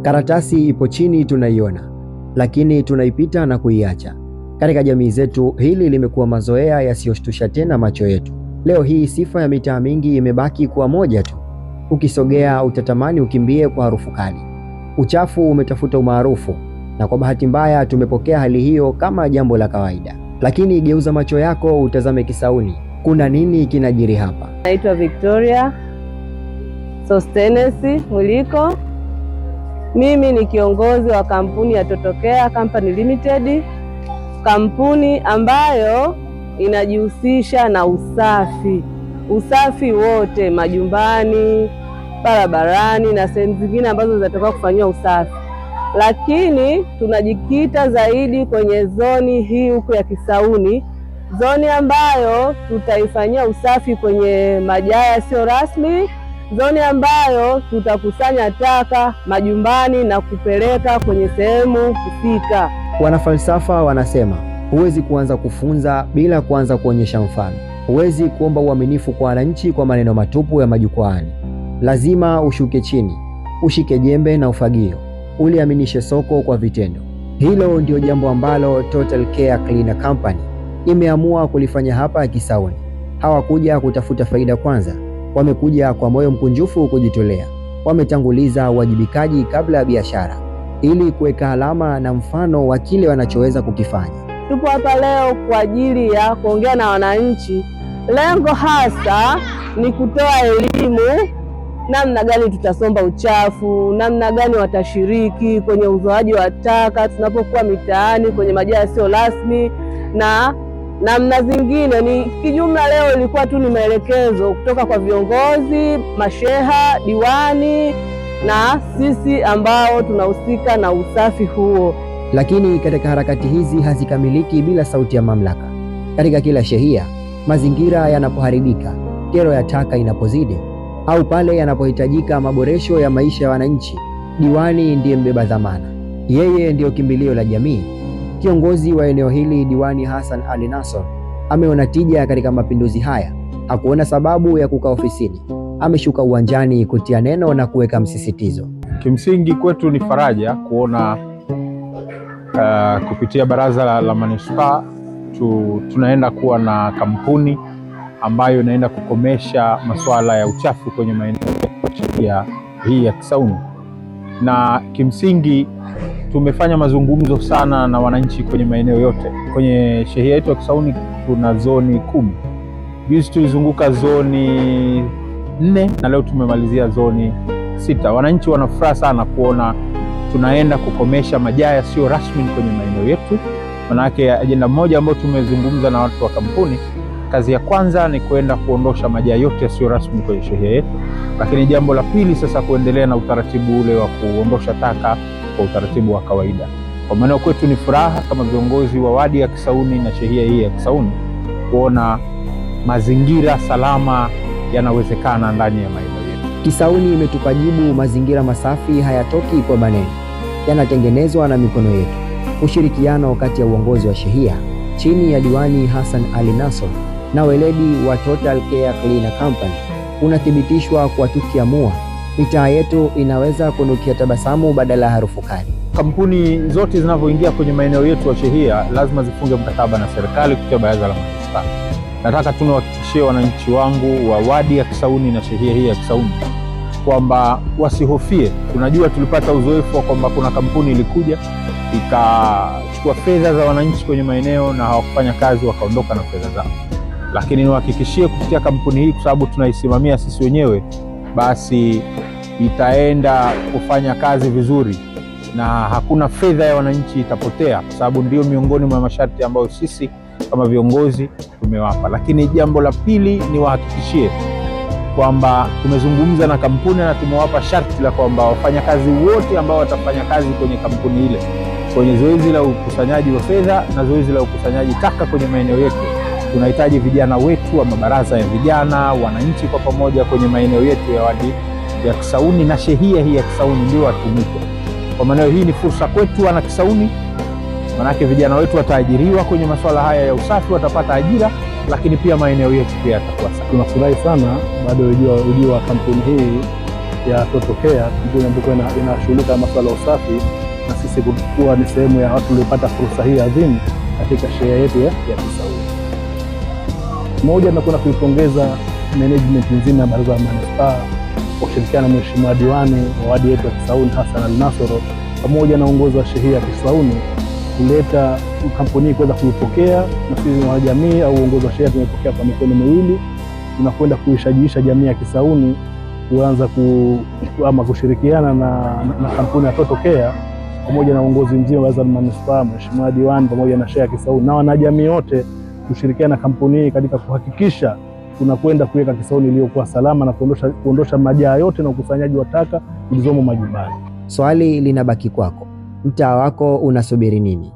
Karatasi ipo chini, tunaiona, lakini tunaipita na kuiacha. Katika jamii zetu, hili limekuwa mazoea yasiyoshtusha tena macho yetu. Leo hii sifa ya mitaa mingi imebaki kuwa moja tu: ukisogea utatamani ukimbie kwa harufu kali. Uchafu umetafuta umaarufu, na kwa bahati mbaya tumepokea hali hiyo kama jambo la kawaida. Lakini geuza macho yako utazame Kisauni, kuna nini kinajiri hapa? Naitwa Victoria Sostenes Mwiliko. Mimi ni kiongozi wa kampuni ya Totokea Company Limited, kampuni ambayo inajihusisha na usafi, usafi wote majumbani, barabarani na sehemu zingine ambazo zinatakiwa kufanyiwa usafi, lakini tunajikita zaidi kwenye zoni hii huku ya Kisauni, zoni ambayo tutaifanyia usafi kwenye majaa yasiyo rasmi, zoni ambayo tutakusanya taka majumbani na kupeleka kwenye sehemu husika. Wanafalsafa wanasema huwezi kuanza kufunza bila kuanza kuonyesha mfano. Huwezi kuomba uaminifu kwa wananchi kwa maneno matupu ya majukwaani. Lazima ushuke chini, ushike jembe na ufagio, uliaminishe soko kwa vitendo. Hilo ndio jambo ambalo Total Care Cleaner Company imeamua kulifanya hapa Kisauni. Hawakuja kutafuta faida kwanza, wamekuja kwa moyo mkunjufu kujitolea. Wametanguliza uwajibikaji kabla ya biashara, ili kuweka alama na mfano wa kile wanachoweza kukifanya. Tupo hapa leo kwa ajili ya kuongea na wananchi. Lengo hasa ni kutoa elimu namna gani tutasomba uchafu, namna gani watashiriki kwenye uzoaji wa taka tunapokuwa mitaani, kwenye majaa yasiyo rasmi na namna zingine. Ni kijumla, leo ilikuwa tu ni maelekezo kutoka kwa viongozi, masheha, diwani na sisi ambao tunahusika na usafi huo. Lakini katika harakati hizi hazikamiliki bila sauti ya mamlaka. Katika kila shehia, mazingira yanapoharibika, kero ya taka inapozidi, au pale yanapohitajika maboresho ya maisha ya wananchi, diwani ndiye mbeba dhamana. Yeye ndiyo kimbilio la jamii. Kiongozi wa eneo hili, Diwani Hassan Ali Nassor, ameona tija katika mapinduzi haya. Hakuona sababu ya kukaa ofisini, ameshuka uwanjani kutia neno na kuweka msisitizo. Kimsingi kwetu ni faraja kuona kupitia baraza la manispaa tunaenda kuwa na kampuni ambayo inaenda kukomesha masuala ya uchafu kwenye maeneo ya hii ya Kisauni, na kimsingi tumefanya mazungumzo sana na wananchi kwenye maeneo yote. Kwenye shehia yetu ya Kisauni tuna zoni 10. Juzi tulizunguka zoni 4 na leo tumemalizia zoni 6. Wananchi wana furaha sana kuona tunaenda kukomesha majaa yasiyo rasmi kwenye maeneo yetu. Manake ajenda moja ambayo tumezungumza na watu wa kampuni, kazi ya kwanza ni kuenda kuondosha majaa yote yasiyo rasmi kwenye shehia yetu, lakini jambo la pili sasa kuendelea na utaratibu ule wa kuondosha taka kwa utaratibu wa kawaida. Kwa maana kwetu ni furaha kama viongozi wa wadi ya Kisauni na shehia hii ya Kisauni kuona mazingira salama yanawezekana ndani ya maeneo yetu. Kisauni imetupa jibu: mazingira masafi hayatoki kwa maneno, yanatengenezwa na mikono yetu. Ushirikiano kati ya uongozi wa shehia chini ya Diwani Hassan Ali Nassor na weledi wa Total Care Cleaner Company unathibitishwa kwa tukiamua, mitaa yetu inaweza kunukia tabasamu badala ya harufu kali. Kampuni zote zinavyoingia kwenye maeneo yetu ya shehia lazima zifunge mkataba na serikali kupitia baraza la manispaa. Nataka tuwahakikishie wananchi wangu wa wadi ya Kisauni na shehia hii ya Kisauni kwamba wasihofie. Tunajua tulipata uzoefu wa kwamba kuna kampuni ilikuja ikachukua fedha za wananchi kwenye maeneo na hawakufanya kazi, wakaondoka na fedha zao. Lakini niwahakikishie kupitia kampuni hii, kwa sababu tunaisimamia sisi wenyewe, basi itaenda kufanya kazi vizuri na hakuna fedha ya wananchi itapotea, kwa sababu ndio miongoni mwa masharti ambayo sisi kama viongozi tumewapa. Lakini jambo la pili niwahakikishie kwamba tumezungumza na kampuni na tumewapa sharti la kwamba wafanyakazi wote ambao watafanya kazi kwenye kampuni ile kwenye zoezi la ukusanyaji wa fedha na zoezi la ukusanyaji taka kwenye maeneo yetu, tunahitaji vijana wetu wa mabaraza ya vijana, wananchi kwa pamoja kwenye maeneo yetu ya wadi ya Kisauni na shehia hii ya Kisauni ndio watumike. Kwa maana hii ni fursa kwetu wana Kisauni, manake vijana wetu wataajiriwa kwenye masuala haya ya usafi, watapata ajira, lakini pia maeneo yetu pia yatakuwa safi. Tunafurahi sana baada ya ujio wa kampuni hii ya Total Care, kampuni ambayo inashughulika na masuala ya usafi, na sisi kuwa ni sehemu ya watu waliopata fursa hii adhimu katika shehia yetu ya Kisauni. Moja, nakwenda kuipongeza management nzima ya Baraza la Manispaa kwa kushirikiana na Mheshimiwa Diwani wa wadi yetu ya Kisauni Hassan Al-Nasoro pamoja na uongozi wa shehia ya Kisauni kuleta kampuni hii kuweza kuipokea, na sisi wanajamii au uongozi wa shehia tumepokea kwa mikono miwili. Tunakwenda kuishajiisha jamii ya Kisauni kuanza ama kushirikiana na kampuni ya Total Care pamoja na uongozi mzima wa Baraza la Manispaa, Mheshimiwa Diwani pamoja na shehia ya Kisauni na wanajamii wote kushirikiana na kampuni hii katika kuhakikisha tunakwenda kuweka Kisauni iliyokuwa salama na kuondosha majaa yote na ukusanyaji wa taka zilizomo majumbani. Swali linabaki kwako, mtaa wako unasubiri nini?